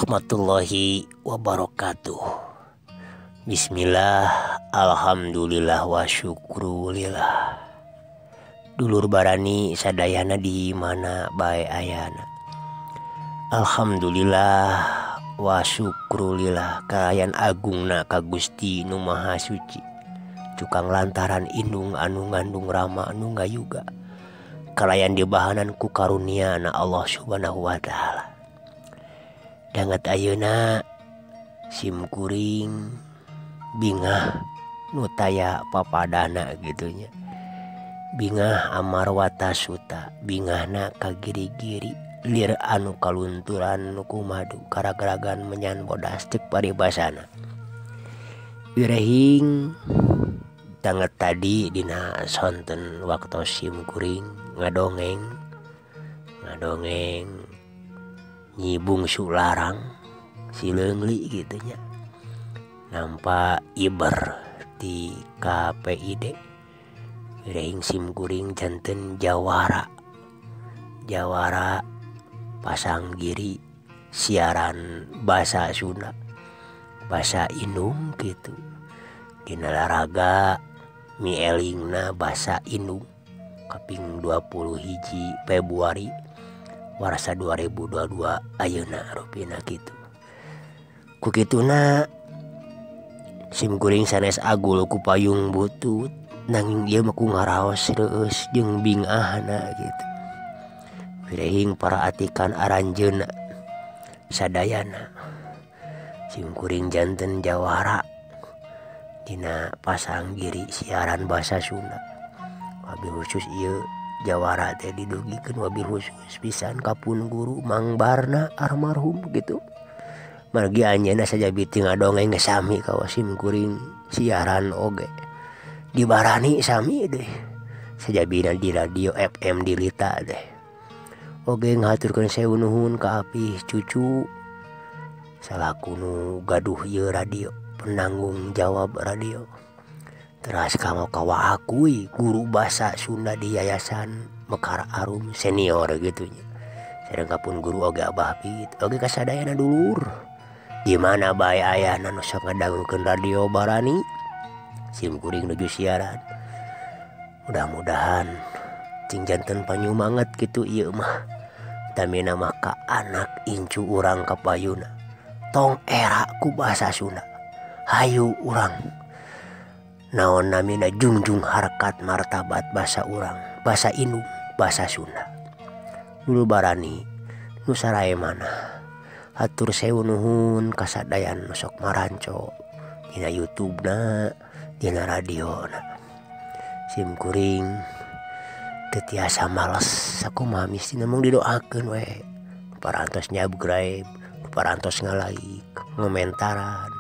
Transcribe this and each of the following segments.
Warahmatullahi wabarakatuh. Bismillah, alhamdulillah wa syukrulillah. Dulur barani sadayana di mana bae ayana. Alhamdulillah wa syukrulillah kaayaan agungna ka Gusti Nu Maha Suci. Cukang lantaran indung anu ngandung rama anu ngayuga. Kalayan dibahanan ku karunia na Allah Subhanahu wa taala. Danget ayeuna simkuring bingah nu taya papadana gitunya. Bingah amarwata suta, bingahna ka giri-giri lir anu kalunturan nu kumadu karagaragan menyan bodas cek paribasana. Wirehing danget tadi dina sonten waktu simkuring ngadongeng ngadongeng Nyi Bungsu Larang si Leungli gitunya. Nampak iber di KPID. Wirehing simkuring janten jawara. Jawara pasang giri siaran bahasa Sunda, bahasa Indung gitu. Dina laraga mielingna bahasa Indung kaping 21 Februari warasa 2022 ayeuna rupina kitu. Ku kituna simkuring sanes agul ku payung butut nanging ieu mah ku ngaraos reueus jeung bingahna gitu. Wirehing para atikan aranjeunna sadayana simkuring janten jawara dina pasang giri siaran bahasa Sunda. Wabil khusus ieu jawara teh didugikeun wabil khusus pisan ka pun guru Mang Barna almarhum gitu. Margi anjeunna sajabi teu ngadongeng ge sami ka simkuring siaran oge. Dibarani sami deh. Sajabina di radio FM di Lita deh. Oge ngahaturkeun sewu nuhun ka apih cucu salaku nu gaduh ieu radio, penanggung jawab radio. Teras kanggo kawaakui guru bahasa Sunda di Yayasan Mekar Arum senior gitunya. Sareng kapun guru oge Abah Pit, oge kasadayana dulur. Di mana bae ayana nu sok ngadangukeun radio Barani, simkuring nuju siaran. Mudah-mudahan cing janten panyumanget kitu ieu mah. Tamina mah ka anak incu urang ka payuna. Tong era ku bahasa Sunda. Hayu urang naon namina jungjung harkat martabat bahasa urang, bahasa Indung, bahasa Sunda. Dulu barani nu sarae mana. Hatur sewu nuhun kasadayan nu sok maranco dina YouTube-na, dina radiona. Simkuring teu tiasa males sakumaha mistina mung didoakeun we. Parantos nyubscribe, parantos ngalike, ngomentaran,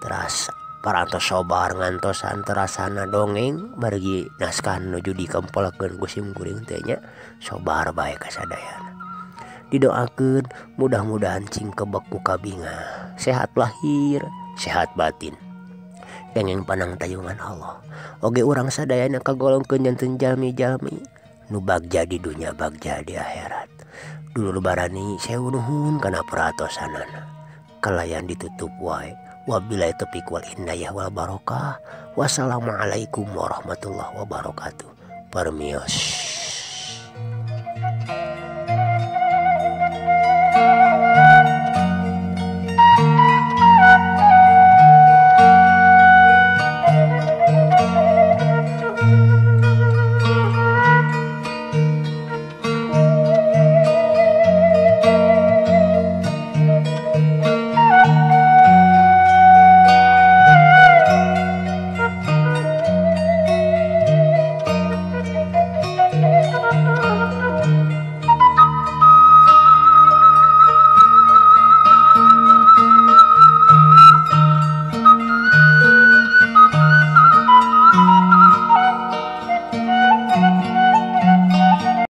teras parantos sobar ngantosan terasana dongeng margi naskah nuju dikempelkeun ku simkuring teh nya sobar bae kasadayana. Didoakeun mudah-mudahan cing kebek ku kabingah, sehat lahir, sehat batin. Kenging panangtayungan Allah. Oge urang sadayana kagolongkeun janten jalmi-jalmi nu bagja di dunya bagja di akhirat. Dulur barani sewu nuhun kana peratosanana. Kalayan ditutup wae. Wabillahi taufiq wal hidayah wal barokah. Wassalamualaikum warahmatullahi wabarakatuh. Permios.